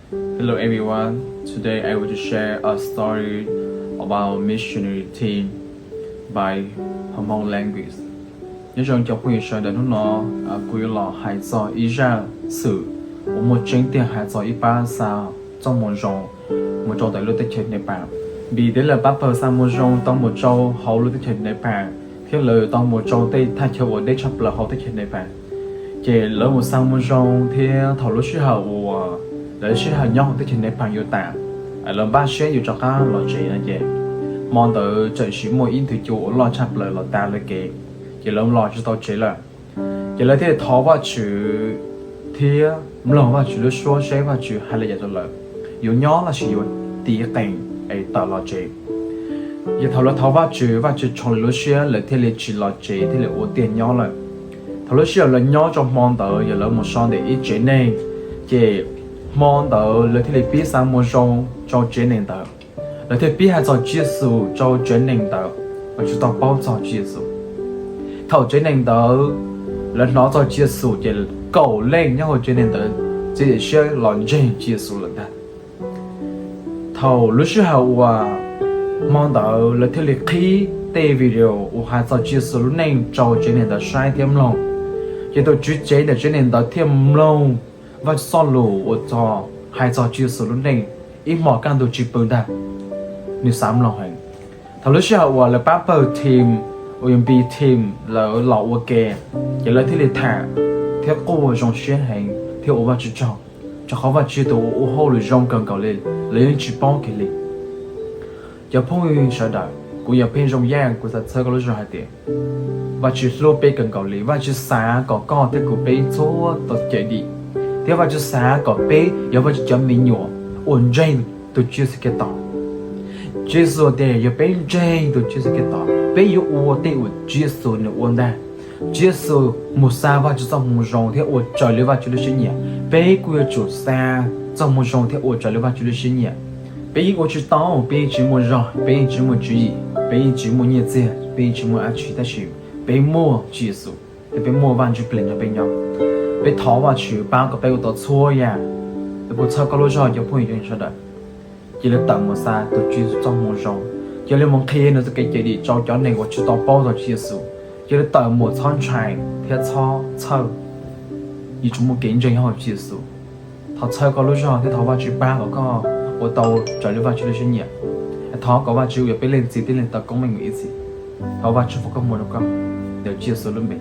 Hello everyone, today I want to share a story about missionary team by Hmong language. Nyob zoo cov phooj ywg sawv daws, hnub no kuv yuav los hais txog ib zaj xwm uas muaj tseeb tiag hais txog ib pab xa txoj moo zoo mus rau ntawm lub teb chaws Nepal. Vim tias lawv pab pawg xa moo zoo tau mus rau hauv lub teb chaws Nepal thiab lawv tau mus rau tej thaj chaw uas deb tshaj plaws hauv teb chaws Nepal. Ces lawv mus xa moo zoo thiab thaum lub sij hawm uas lawv sij hawm nyob hauv teb chaws Nepal yuav tas, lawv npaj siab yuav rov qab los tsev no ces hmo ntawd txawm sis muaj ib nthwv cua uas loj tshaj plaws los tav lawv kev, ces lawv los tsis tau tsev lawm. Ces lawv thiaj li thov Vajtswv thiab mloog Vajtswv lub suab seb Vajtswv hais li cas rau lawv, yuav nyob los sis yuav tiv qees es tawm los tsev. Ces thaum lawv thov Vajtswv, Vajtswv tshoov lawv lub siab, lawv thiaj li tsis los tsev, thiaj li ua tiag nyob lawm. Thaum lub sij hawm lawv nyob rau hmo ntawd yog lawv mus so ntawm ib tsev neeg, ces hmo ntawd lawv thiaj li pib xa moo zoo rau tsev neeg ntawd. Lawv thiaj pib hais txog Tswv Yexus rau tsev neeg ntawd uas tsis tau paub txog Tswv Yexus. Thaum tsev neeg ntawd lawv hnov txog Tswv Yexus ces kaum leej nyob hauv tsev neeg ntawd txiav txim siab los ntseeg Tswv Yexus lawm ntag. Thaum lub sij hawm uas hmo ntawd lawv thiaj li qhib tej video uas hais txog Tswv Yexus lub neej rau tsev neeg ntawd saib thiab mloog, ces tus tswv tsev ntawm tsev neeg ntawd thiaj mloog Vajtswv txoj lus uas txog, hais txog Tswv Yexus lub neej ib hmos kaj ntug tsis pw ntag. Nws xav mloog heev. Thaum lub sij hawm uas lawv pab pawg team uas yog B team lawv los ua ke, ces lawv thiaj li tham thiab quaj zoo siab heev thiab ua Vajtswv tsaug, rau qhov Vajtswv tus uas ua hauj lwm zoo kawg nkaus li, lawv yeej tsis paub kiag li. Cov phooj ywg sawv daws, kuv yog Pheej Zoo Yaj, kuv xav txhawb koj lub zog hais tias Vajtswv hlub peb kawg nkaus li. Vajtswv xav kom koj thiab kuv peb txhua tus cawm dim, thiab Vajtswv xav kom peb yog Vajtswv cov me nyuam uas ntseeg tus Tswv Yexus Khetos. Tswv Yexus tias yog peb ntseeg tus Tswv Yexus Khetos, peb yuav ua tej uas Tswv Yexus nws ua ntag. Tswv Yexus mus xa Vajtswv txoj moo zoo thiab ua raws li Vajtswv lub siab nyiam, peb kuj yuav tsum xa txoj moo zoo thiab ua raws li Vajtswv lub siab nyiam. Peb yeej ua tsis tau, peb yeej tsis muaj zog, peb yeej tsis muaj tswv yim, peb yeej tsis muaj nyiaj txiag, peb yeej tsis muaj dab tsi, tab sis peb muaj Tswv Yexus thiab peb muaj Vaj Ntsuj Plig nrog peb nyob. Peb thov Vajtswv pab kom peb ua tau txhua yam. Kuv txhawb koj lub zog cov phooj ywg sawv daws, cia li tawm mus xa tus Tswv Yexus txoj moo zoo, cia li mus qhia nws txoj kev cawm dim rau cov neeg uas tsis tau paub txog Tswv Yexus, cia li tawm mus txhob ntshai thiab txhob txhawj, yuav tsum muaj kev ntseeg hauv Tswv Yexus. Thov txhawb koj lub zog thiab thov Vajtswv pab kom koj ua tau raws li Vajtswv lub siab nyiam. Thov kom Vajtswv uas yog peb leej txiv thiab leej tau koob meej mus ib txhis. Thov Vajtswv foom koob hmoov rau koj, ntawm Tswv Yexus lub npe.